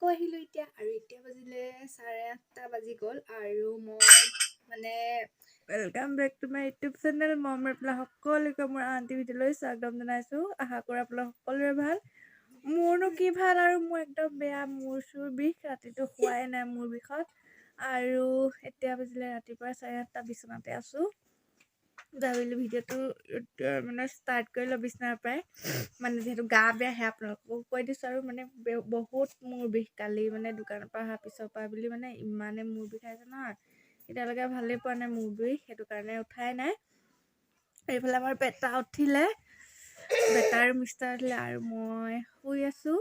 আকৌ আহিলোঁ এতিয়া। আৰু এতিয়া বাজিলে 8:30 বাজি গ'ল আৰু মই মানে Welcome back to my YouTube channel. মই আপোনালোক সকলোকে মোৰ আনটি ভিডিঅ'লৈ স্বাগতম জনাইছোঁ। আশা কৰোঁ আপোনালোক সকলোৰে ভাল। মোৰনো কি ভাল আৰু, মোৰ একদম বেয়া, মূৰ চুৰ বিষ, ৰাতিটো শোৱাই নাই মূৰ বিষত। আৰু এতিয়া বাজিলে ৰাতিপুৱা 8:30, বিচনাতে আছোঁ। ভাবিলোঁ ভিডিঅ'টো মানে ষ্টাৰ্ট কৰি লওঁ বিচনাৰ পৰাই, মানে যিহেতু গা বেয়া, সেয়া আপোনালোককো কৈ দিছোঁ। আৰু মানে বহুত মূৰ বিষ, কালি মানে দোকানৰ পৰা অহাৰ পিছৰ পৰা বুলি মানে ইমানে মূৰ বিষাইছে নহয়, এতিয়ালৈকে ভালেই পোৱা নাই মূৰ বিষ, সেইটো কাৰণে উঠাই নাই। এইফালে আমাৰ বেটা উঠিলে, বেটা আৰু মিষ্টাৰ উঠিলে আৰু মই শুই আছোঁ।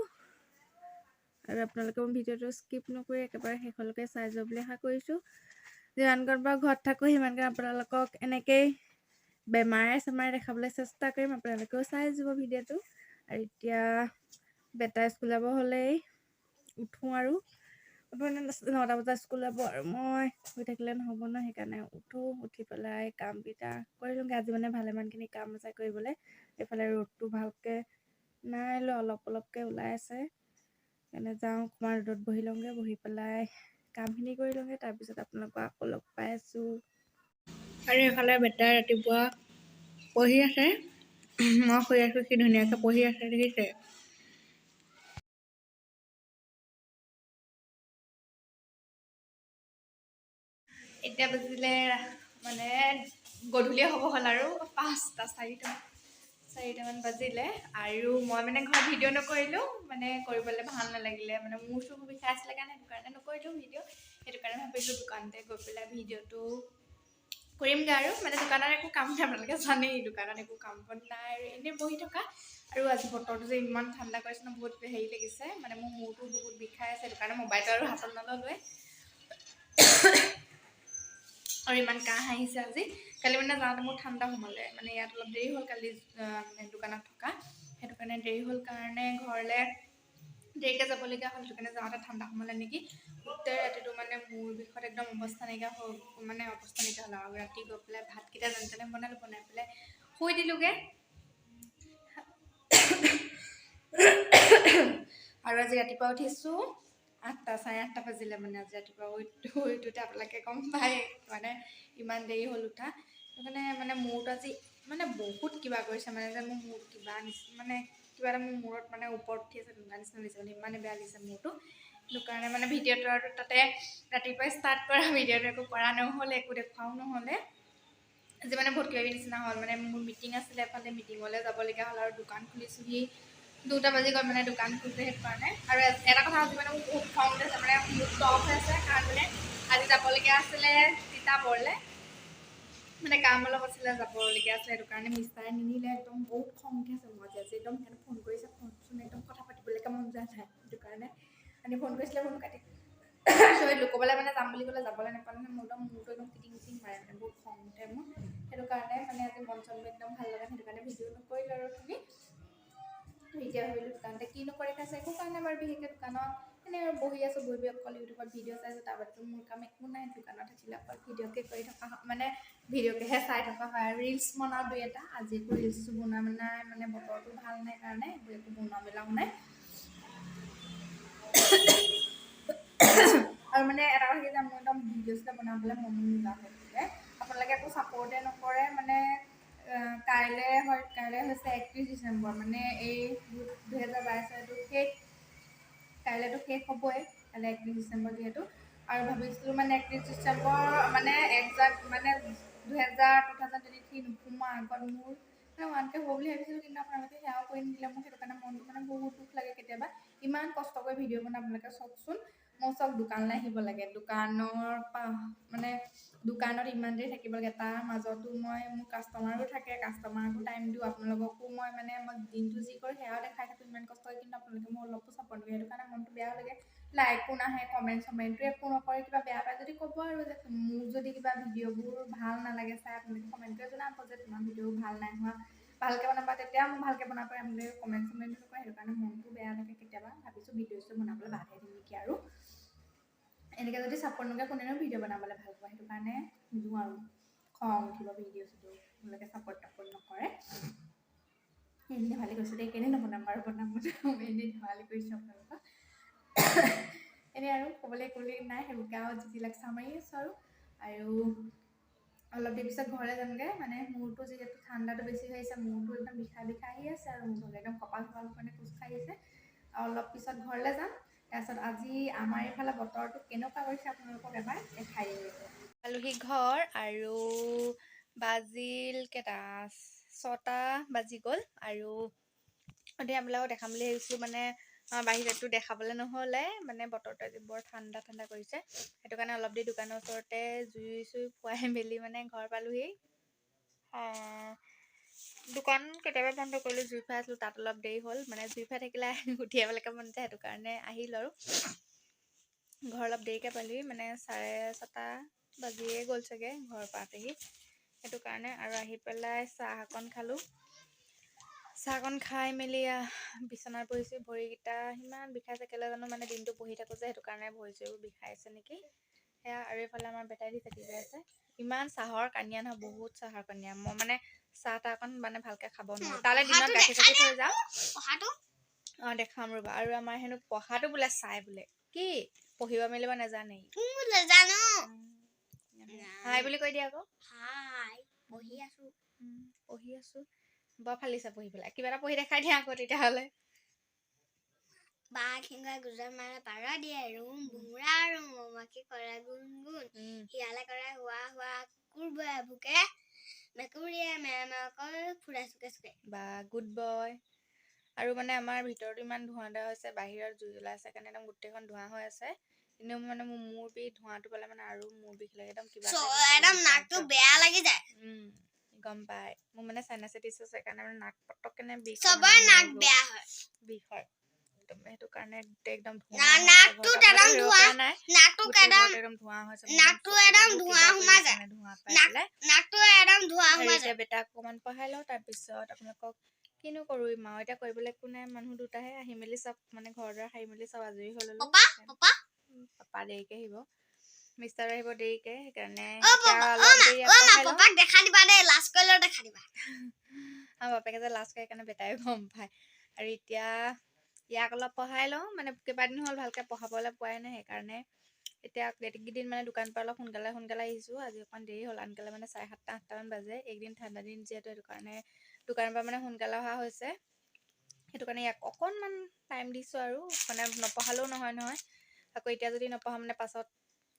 আৰু আপোনালোকে মোৰ ভিডিঅ'টো স্কিপ নকৰি একেবাৰে শেষলৈকে চাই যাব বুলি আশা কৰিছোঁ। যিমানকণ বাৰু ঘৰত থাকোঁ, সিমানকণ আপোনালোকক এনেকেই বেমাৰে চেমাৰে দেখাবলৈ চেষ্টা কৰিম, আপোনালোকেও চাই যাব ভিডিঅ'টো। আৰু এতিয়া বেটা স্কুল যাব হ'লেই উঠোঁ আৰু উঠো, মানে 9টা বজাত স্কুল যাব আৰু মই শুই থাকিলে নহ'ব ন, সেইকাৰণে উঠোঁ, উঠি পেলাই কামকেইটা কৰি লওঁগৈ। আজি মানে ভালেমানখিনি কাম আছে কৰিবলৈ। এইফালে ৰ'দটো ভালকৈ নাই লোৱা, অলপ অলপকৈ ওলাই আছে, সেইকাৰণে যাওঁ অকণমান ৰ'দত বহি লওঁগৈ, বহি পেলাই কামখিনি কৰি লওঁগৈ, তাৰপিছত আপোনালোকক আকৌ লগ পাই আছোঁ। আৰু এইফালে বেটাই ৰাতিপুৱা পঢ়ি আছে, মই শুই আছোঁ, সি ধুনীয়াকৈ পঢ়ি আছে, দেখিছে। এতিয়া বাজিলে মানে গধূলিয়ে হ'ব হ'ল আৰু 5টা 4টামান বাজিলে। আৰু মই মানে ঘৰত ভিডিঅ' নকৰিলোঁ, মানে কৰিবলৈ ভাল নালাগিলে, মানে মূৰ চুৰ বিষাই আছিলে কাৰণে সেইটো কাৰণে নকৰিলোঁ ভিডিঅ'। সেইটো কাৰণে ভাবিলোঁ দোকানতে গৈ পেলাই ভিডিঅ'টো কৰিমগৈ। আৰু মানে দোকানত একো কাম নাই, আপোনালোকে জানেই দোকানত একো কাম বন নাই আৰু এনেই বহি থকা। আৰু আজি বতৰটো যে ইমান ঠাণ্ডা কৰিছে ন, বহুত হেৰি লাগিছে, মানে মোৰ মূৰটো বহুত বিষাই আছে, সেইটো কাৰণে মোবাইলটো আৰু হাতত নল'লোৱে। আৰু ইমান কাহ আহিছে আজি। কালি মানে যাওঁতে মোৰ ঠাণ্ডা সোমালে, মানে ইয়াত অলপ দেৰি হ'ল কালি, মানে দোকানত থকা, সেইটো কাৰণে দেৰি হ'ল কাৰণে ঘৰলৈ দেৰিকৈ যাবলগীয়া হ'ল, সেইটো কাৰণে যাওঁতে ঠাণ্ডা সোমালে নেকি। গোটেই ৰাতিটো মানে মূৰ বিষত একদম অৱস্থা নাইকিয়া হ'ল, মানে অৱস্থা নাইকিয়া হ'ল। আৰু ৰাতি গৈ পেলাই ভাতকেইটা যেনে তেনে বনালোঁ, বনাই পেলাই শুই দিলোঁগৈ। আৰু আজি ৰাতিপুৱা উঠিছোঁ 8টা 8:30 বাজিলে, মানে আজি ৰাতিপুৱা উঠোঁতে আপোনালোকে গম পায় মানে ইমান দেৰি হ'ল উঠা। সেইকাৰণে মানে মূৰটো আজি মানে বহুত কিবা কৰিছে, মানে যে মোৰ মূৰটো কিবা নিচিনা, মানে কিবা এটা মোৰ মূৰত মানে ওপৰত উঠি আছে তেনেকুৱা নিচিনা লাগিছে, মানে ইমানে বেয়া লাগিছে মূৰটো। সেইটো কাৰণে মানে ভিডিঅ'টো আৰু তাতে ৰাতিপুৱাই ষ্টাৰ্ট কৰা ভিডিঅ'টো একো কৰা নহ'লে, একো দেখুৱাও নহ'লে। আজি মানে বহুত কিবা কিবি নিচিনা হ'ল, মানে মোৰ মিটিং আছিলে এফালে, মিটিঙলৈ যাবলগীয়া হ'ল আৰু দোকান খুলিছোঁহি 2টা বাজি গ'ল মানে দোকান খোলোঁতে, সেইটো কাৰণে। আৰু এটা কথা, আজি মানে মোৰ বহুত খং উঠিছে, মানে মুড অফ হৈ আছে, কাৰণ মানে আজি যাবলগীয়া আছিলে তিতাবৰলৈ, মানে কাম অলপ আছিলে যাবলগীয়া আছিলে, সেইটো কাৰণে মিষ্টাৰে নিনিলে। একদম বহুত খং উঠি আছে মোৰ আজি, আজি একদম সেইকাৰণে ফোন কৰিছে, ফোন চোন একদম কথা পাতিবলৈকে মন যোৱা নাই, সেইটো কাৰণে মানে ফোন কৰিছিলে, ফোন কাটি চৰি ক'ৰবালৈ মানে যাম বুলি ক'লে যাবলৈ নাপালে নহয়, মোৰ একদম মূৰটো একদম টিটিং টিটিং মাৰে, মানে বহুত খং উঠে মোৰ, সেইটো কাৰণে মানে আজি মন চনবোৰ একদম ভাল লগা নাই, সেইটো কাৰণে ভিডিঅ' নকৰিলোঁ আৰু অথনি। এতিয়া ভাবিলোঁ দোকানতে কিনো কৰি খাইছে, একো কৰা নাই বাৰু বিশেষকৈ, দোকানত এনেই আৰু বহি আছোঁ, বহি বহি অকল ইউটিউবত ভিডিঅ' চাইছোঁ, তাৰ বাদেতো মোৰ কাম একো নাই। দোকানত থাকিলে অকল ভিডিঅ'কে কৰি থকা হয়, মানে ভিডিঅ'কেহে চাই থকা হয় আৰু ৰিলচ বনাওঁ দুই এটা। আজি একো ৰিলচো বনোৱা নাই, মানে বতৰটো ভাল নাই কাৰণে একো বনোৱা মেলাও নাই। আৰু মানে এটা কথা কি যে মোৰ একদম ভিডিঅ' চিডিঅ' বনাবলৈ মনো নোযোৱা হৈ থাকে, আপোনালোকে একো ছাপৰ্টে নকৰে। মানে কাইলৈ হয়, কাইলৈ হৈছে 31 ডিচেম্বৰ, মানে এই 2022 এইটো শেষ, কাইলৈতো শেষ হ'বই, কাইলৈ 31 ডিচেম্বৰ যিহেতু। আৰু ভাবিছিলোঁ মানে 31 ডিচেম্বৰ মানে একজাক্ট মানে 2023 নোসোমোৱা আগত মোৰ মানে 1K হ'ব বুলি ভাবিছিলোঁ, কিন্তু আপোনালোকে সেয়াও কৰি নিদিলে মোক, সেইটো কাৰণে মনটো মানে বহুত দুখ লাগে কেতিয়াবা। ইমান কষ্ট কৰি ভিডিঅ' বনাওঁ, আপোনালোকে চাওকচোন, মোৰ চাওক দোকানলৈ আহিব লাগে, দোকানৰ মানে দোকানত ইমান দেৰি থাকিব লাগে, তাৰ মাজতো মই মোৰ কাষ্টমাৰো থাকে, কাষ্টমাৰকো টাইম দিওঁ, আপোনালোককো মই মানে মই দিনটো যি কৰোঁ সেয়াও দেখাই থাকোঁ ইমান কষ্ট কৰি, কিন্তু আপোনালোকে মোক অলপো ছাপৰ্ট নকৰে, সেইটো কাৰণে মনটো বেয়াও লাগে। লাইকো নাহে, কমেণ্ট চমেণ্টো একো নকৰে, কিবা বেয়া পায় যদি ক'ব আৰু যে মোৰ যদি কিবা ভিডিঅ'বোৰ ভাল নালাগে চাই আপোনালোকে কমেণ্ট কৰি জনাব যে তোমাৰ ভিডিঅ' ভাল নাই হোৱা, ভালকৈ বনাবা, তেতিয়া মই ভালকৈ বনাব পাৰিম। আপোনালোকে কমেণ্ট চমেণ্টো নকৰে, সেইটো কাৰণে মনটো বেয়া লাগে কেতিয়াবা। ভাবিছোঁ ভিডিঅ' চিডিঅ' বনাবলৈ বাদহে দিম নেকি, আৰু এনেকৈ যদি ছাপৰ্ট নকৰে কোনেনো ভিডিঅ' বনাবলৈ ভাল পাব, সেইটো কাৰণে নিদিওঁ আৰু, খং উঠিব ভিডিঅ' চিডিঅ' আপোনালোকে ছাপৰ্ট তাপৰ্ট নকৰে। এনেই ধেমালি কৰিছোঁ দেই, কেলৈ নবনাম বাৰু, বনাম এনেই ধেমালি কৰিছোঁ আপোনালোকক। ক'বলৈ ক'বলৈ নাই, সেইবোৰকে আৰু যি যি লাগছে মাৰি আছোঁ আৰু। আৰু অলপ দেৰি পিছত ঘৰলৈ যামগৈ। মানে মূৰটো যিহেতু ঠাণ্ডাটো বেছি হৈ আহিছে, মূৰটো একদম বিষাই বিষাই আহি আছে আৰু মোৰ একদম কপাল চপাল মানে কোচ খাই আহিছে। আৰু অলপ পিছত ঘৰলৈ যাম। তাৰপিছত আজি আমাৰ এইফালে বতৰটো কেনেকুৱা কৰিছে আপোনালোকক এবাৰ দেখাই দিম। আলহী ঘৰ আৰু বাজিল কেইটা, 6টা বাজি গ'ল। আৰু এতিয়া আপোনালোকক দেখাম বুলি ভাবিছিলোঁ, মানে বাহিৰতো দেখাবলৈ নহ'লে, মানে বতৰটো আজি বৰ ঠাণ্ডা ঠাণ্ডা কৰিছে, সেইটো কাৰণে অলপ দেৰি দোকানৰ ওচৰতে জুই চুই ফুৱাই মেলি মানে ঘৰ পালোহি। দোকান কেতিয়াবা বন্ধ কৰিলোঁ, জুই ফুৱাই আছিলোঁ তাত অলপ দেৰি হ'ল, মানে জুই ফুৱাই থাকিলে উঠি আহিবলৈকে মন যায়, সেইটো কাৰণে আহিলোঁ আৰু ঘৰ অলপ দেৰিকৈ পালোহি, মানে 6:30 বাজিয়ে গ'ল চাগে ঘৰ পাওঁতেহি, সেইটো কাৰণে। আৰু আহি পেলাই চাহ অকণ খালোঁ। চাহকণ খাই মেলি বিচনাত বহিছোঁ। ভৰিকেইটা সিমান বিষাইছে কেলৈ জানো, মানে দিনটো বহি থাকোঁ যে, সেইটো কাৰণে ভৰি চৰিবোৰ বিষাইছে নেকি সেয়া। আৰু এইফালে আমাৰ বেটাই দিছে কি আছে, ইমান চাহৰ কানিয়া নহয়, বহুত চাহৰ কানিয়া। মই মানে চাহ তাহকণ মানে ভালকৈ খাব নোৱাৰোঁ। তালৈ দিনত গাখীৰ চাখীৰ থৈ যাওঁ। অঁ, দেখাম ৰ'বা। আৰু আমাৰ হেনো পঢ়াটো বোলে চাই বোলে কি পঢ়িব মেলিব নাজানেই। হাই বুলি কৈ দিয়া আকৌ। পঢ়ি আছো। পঢ়ি আছো, বৰ ফালিছে পঢ়ি পেলাই। কিবা এটা পঢ়ি দেখাই দিয়া আকৌ তেতিয়াহ'লে। বাঘ সিংহই গুজৰ মাৰে পাৰ দিয়ে ৰুম, ভোমোৰা আৰু মৌমাখি কৰে গুণ গুণ, শিয়ালে কৰে হোৱা হোৱা, কুকুৰবোৰে ভুকে, মেকুৰীয়ে মেৰ মেৰকৈ ফুৰে চুকে চুকে। বা, গুড বয়। আৰু মানে আমাৰ ভিতৰতো ইমান ধোঁৱা ধোঁৱা হৈছে, বাহিৰত জুই জ্বলাই আছে কাৰণে একদম গোটেইখন ধোঁৱা হৈ আছে। কিন্তু মানে মোৰ মূৰ বিষ, ধোঁৱাটো পালে মানে আৰু মূৰ বিষ লাগে একদম কিবা। একদম নাকটো বেয়া লাগি যায়। গম পাই, মোৰ মানে চাইনাচাইটিছ আছে কাৰণে মানে নাক পটককেনে বিষ। চবৰে নাক বেয়া হয়। বিষ হয় সেইটো কাৰণে একদম। নাকটো একদম ধোঁৱা, নাকটো একদম ধোঁৱা হৈছে। নাকটো একদম ধোঁৱা সোমাই যায়। ধোঁৱা পাই পেলাই নাকটো একদম ধোঁৱা সোমাই যায়। এতিয়া বেটাক অকণমান পঢ়াই লওঁ, তাৰপিছত আপোনালোকক কিনো কৰোঁ মাও এতিয়া কৰিবলৈ একো নাই, মানুহ দুটাহে। আহি মেলি চব মানে ঘৰ দুৱাৰ সাৰি মেলি চব আজৰি হৈ ল'লো। পাপা। পাপা দেৰিকে আহিব, মিষ্টাৰ আহিব দেৰিকে, সেইকাৰণে। পাপাক দেখা দিবা দেই, লাজ কৰিলেও দেখা দিবা। আমাৰ বাপেকে যে লাজ কৰে সেইকাৰণে বেটাই গম পায়। আৰু এতিয়া ইয়াক অলপ পঢ়াই লওঁ, মানে কেইবাদিন হ'ল ভালকৈ পঢ়াবলৈ পোৱাই নাই, সেইকাৰণে এতিয়া এইকেইদিন মানে দোকানৰ পৰা অলপ সোনকালে সোনকালে আহিছোঁ। আজি অকণ দেৰি হ'ল, আনকালে মানে 7:30 8টামান বাজে। এইকেইদিন ঠাণ্ডা দিন যিহেতু, সেইটো কাৰণে দোকানৰ পৰা মানে সোনকালে অহা হৈছে, সেইটো কাৰণে ইয়াক অকণমান টাইম দিছোঁ। আৰু মানে নপঢ়ালেও নহয় নহয়, আকৌ এতিয়া যদি নপঢ়া মানে পাছত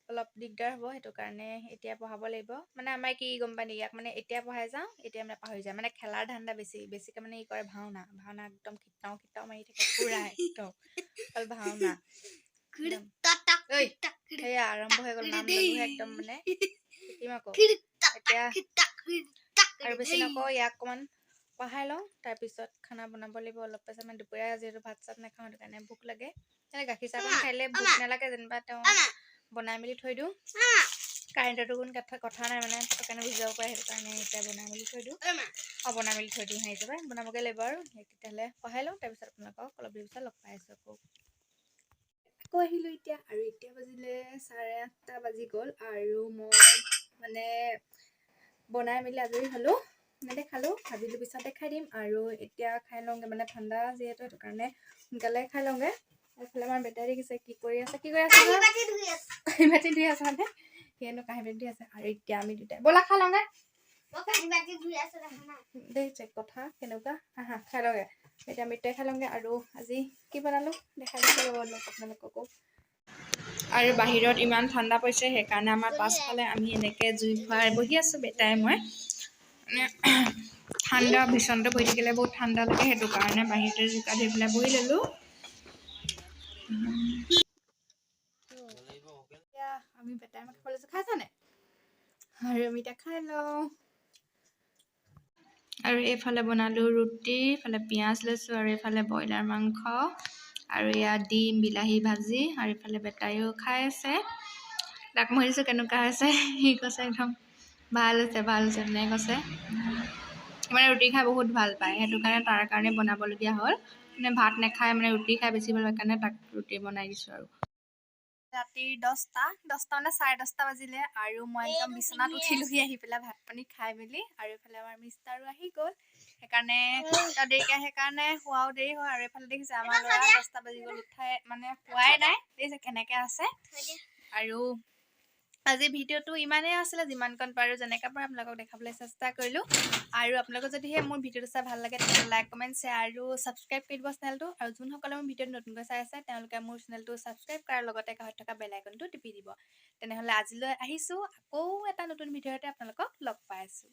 অলপ দিগদাৰ হ'ব, সেইটো কাৰণে এতিয়া পঢ়াব লাগিব। মানে আমাৰ কি গম পাই নেকি, ইয়াক মানে এতিয়া পঢ়াই যাওঁ, এতিয়া মানে পাহৰি যায়, মানে খেলাৰ ধান্দা বেছি বেছিকৈ, মানে ই কৰে ভাওনা ভাওনা, একদম খিটাও খিটাও মাৰি থাকে পূৰা একদম অকল ভাওনা। সেয়া আৰম্ভ হৈ গ'ল, নাম ল'লোহে একদম মানে শিকিম আকৌ এতিয়া। আৰু বেছি নকওঁ, ইয়াক অকণমান পঢ়াই লওঁ, তাৰপিছত খানা বনাব লাগিব অলপ পাছত। মানে দুপৰীয়া যিহেতু ভাত চাত নাখাওঁ, সেইটো কাৰণে ভোক লাগে। গাখীৰ চাহকণ খাই ভোক নালাগে যেনিবা, তেওঁ বনাই মেলি থৈ দিওঁ। কাৰেণ্টতো কোনো কথা নাই, মানে পটককেনে গুচি যাব পাৰে, সেইটো কাৰণে এতিয়া বনাই মেলি থৈ দিওঁ। অঁ, বনাই মেলি থৈ দিওঁ, হেৰি হিচাপে বনাবগৈ লাগিব। আৰু তেতিয়াহ'লে পঢ়াই লওঁ, তাৰপিছত আপোনালোকক অলপ দেৰি পিছত লগ পাই আছোঁ। আকৌ আকৌ আহিলোঁ এতিয়া। আৰু এতিয়া বাজিলে 8:30 বাজি গ'ল আৰু মই মানে বনাই মেলি আজৰি হ'লোঁ, নেদেখালোঁ, ভাবিলোঁ পিছত দেখাই দিম। আৰু এতিয়া খাই লওঁগৈ, মানে ঠাণ্ডা যিহেতু সেইটো কাৰণে সোনকালে খাই লওঁগৈ। এইফালে আমাৰ বেটাই দেখিছে কি কৰি আছে, কি কৰি আছে? কাঁহী বাতি ধুই আছে, মানে সিয়েনো কাঁহী বাতি ধুই আছে। আৰু এতিয়া আমি দুটাই ব'লা খাই লওঁগৈ। দেখিছে কথা কেনেকুৱা, আহা খাই লওঁগৈ। এতিয়া আমি দুটাই খাই লওঁগৈ। আৰু আজি কি বনালোঁ দেখাই দিছোঁ অলপ আপোনালোককো। আৰু বাহিৰত ইমান ঠাণ্ডা পৰিছে, সেইকাৰণে আমাৰ পাছফালে আমি এনেকৈ জুই ফুৱাই বহি আছোঁ বেটাই মই। মানে ঠাণ্ডা, বিচনাতে বহি থাকিলে বহুত ঠাণ্ডা লাগে, সেইটো কাৰণে বাহিৰতে জোকা ধৰি পেলাই বহি ল'লোঁ। এতিয়া আমি বেটাই মই খাব লৈছোঁ, খাইছানে? আৰু আমি এতিয়া খাই লওঁ। আৰু এইফালে বনালোঁ ৰুটি, এইফালে পিঁয়াজ লৈছোঁ, আৰু এইফালে ব্ৰইলাৰ মাংস, আৰু ইয়াত ডিম বিলাহী ভাজি। আৰু এইফালে বেটাইও খাই আছে। তাক মই সুধিছোঁ কেনেকুৱা হৈছে, সি কৈছে একদম ভাল হৈছে, ভাল হৈছে তেনেকৈ কৈছে। মানে ৰুটি খাই বহুত ভাল পায়, সেইটো কাৰণে তাৰ কাৰণে বনাবলগীয়া হ'ল। মানে ভাত নাখায়, মানে ৰুটি খাই বেছি ভাল পায় কাৰণে তাক ৰুটি বনাই দিছোঁ। আৰু ৰাতিৰ 10টা, 10টা মানে 10:30 বাজিলে আৰু মই একদম বিচনাত উঠিলোহি আহি পেলাই ভাত পানী খাই মেলি। আৰু এইফালে আমাৰ মিষ্টাৰো আহি গ'ল। সেইকাৰণে তেওঁ দেৰিকৈ আহে, সেইকাৰণে শোৱাও দেৰি হয়। আৰু এইফালে দেখিছে, আমাৰ ল'ৰা 10টা বাজি গ'ল, উঠাই মানে শোৱাই নাই। দেখিছে কেনেকৈ আছে। আৰু আজি ভিডিঅ'টো ইমানেই আছিলে, যিমানকণ পাৰোঁ, যেনেকৈ পাৰোঁ আপোনালোকক দেখাবলৈ চেষ্টা কৰিলোঁ। আৰু আপোনালোকৰ যদিহে মোৰ ভিডিঅ'টো চাই ভাল লাগে, তেতিয়াহ'লে লাইক, কমেণ্ট, শ্বেয়াৰ আৰু ছাবস্ক্ৰাইব কৰি দিব চেনেলটো। আৰু যোনসকলে মোৰ ভিডিঅ'টো নতুনকৈ চাই আছে, তেওঁলোকে মোৰ চেনেলটো ছাবস্ক্ৰাইব কৰাৰ লগতে কাষত থকা বেল আইকনটো টিপি দিব। তেনেহ'লে আজিলৈ আহিছোঁ, আকৌ এটা নতুন ভিডিঅ'তে আপোনালোকক লগ পাই আছোঁ।